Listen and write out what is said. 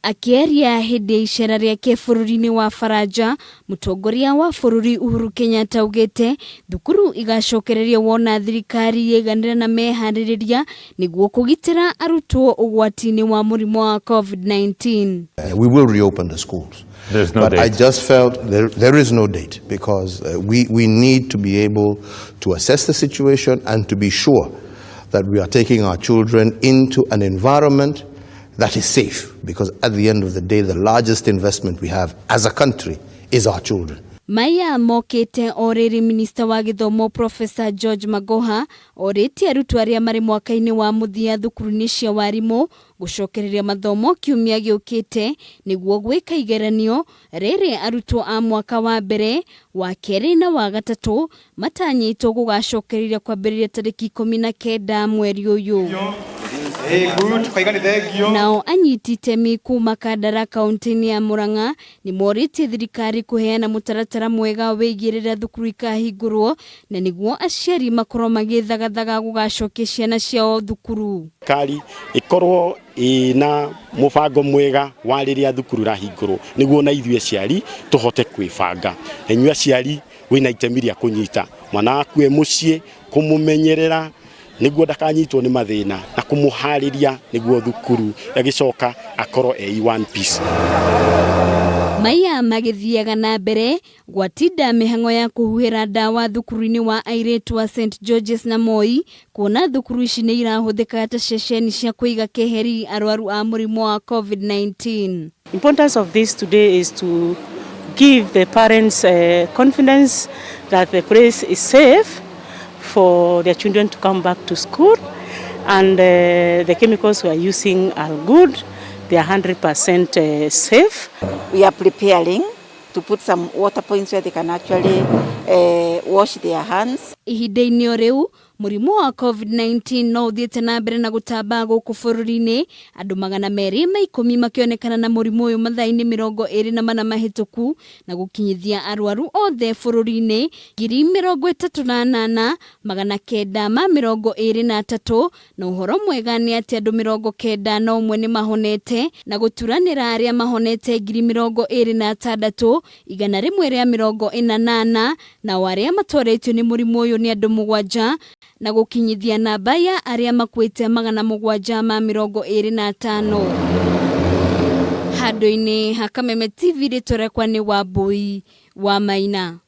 Akĩaria hĩndĩ ya icera rĩake bũrũri-inĩ wa Faranja, mũtongoria wa bũrũri Uhuru Kenyatta augĩte thukuru igacokererio wona thirikari yaiganĩra na meharĩrĩria nĩguo kũgitĩra arutwo ũgwati-inĩ wa mũrimũ wa COVID-19. We will reopen the schools. There's no But date. I just felt there is no date because we need to be able to assess the situation and to be sure that we are taking our children into an environment that is safe, because at the end of the day, the largest investment we have as a country is our children. Maya mokĩte o rĩrĩ minista wa gĩthomo Professor George Magoha orĩtie arutwo arĩa marĩ mwaka-inĩ wa mũthia thukuru-inĩ cia warimũ gũcokereria mathomo kiumia gĩũkĩte nĩguo gwĩka igeranio, rĩrĩ arutwo a mwaka wa mbere, wa kerĩ na wa gatatũ matanyĩtwo gũgacokereria kwambĩrĩria tarĩki 19 mweri ũyũ. Nao anyiti itemi kuma Kandara kaunti-inĩ ya Murang'a nĩ morĩtie thirikari kũheana mũtaratara mwega wĩgiĩ rĩrĩa thukuru ikahingũrwo na nĩguo aciari makorwo magĩthagathaga gũgacokia ciana ciao thukuru. Thirikari ĩkorwo ĩna mũbango mwega wa rĩrĩa thukuru ĩrahingũrwo nĩguo na ithuĩ aciari tũhote kwĩbanga. Na inyuĩ aciari wĩna itemi rĩa kũnyita mwana waku e mũciĩ, kũmũmenyerera nĩguo ndakanyitwo nĩ mathĩna na kũmũharĩria nĩguo thukuru agĩcoka akorwo e one piece. Maya magĩthiaga na mbere gwatinda mĩhang'o ya kũhuhĩra ndawa thukuru-inĩ wa airĩtu wa St George's na Moi, kuona thukuru ici nĩ irahũthĩka ta ceceni cia kũiga keheri arwaru a mũrimũ wa COVID-19. Importance of this today is to give the parents confidence that the place is safe for their children to come back to school, and the chemicals we are using are good, they are 100% safe. We are preparing to put some water points where they can actually wash their hands. Ihinda-inĩ o rĩu mũrimũ wa COVID-19 no ũthiĩte na mbere na gũtamba gũkũ bũrũri-inĩ, andũ 210 makĩonekana na mũrimũ ũyũ mathaa-inĩ 24 mahĩtũku na gũkinyithia arwaru othe bũrũri-inĩ 38,923, na ũhoro mwega nĩ atĩ andũ 91 nĩ mahonete na gũturanĩra arĩa mahonete 26,144, nao arĩa matoretio nĩ mũrimũ ũyũ nĩ andũ 7 na gũkinyithia namba ya arĩa makuĩte 725. Handũ-inĩ ha Kameme TV, rĩtwa rĩakwa nĩ Wambui wa Maina.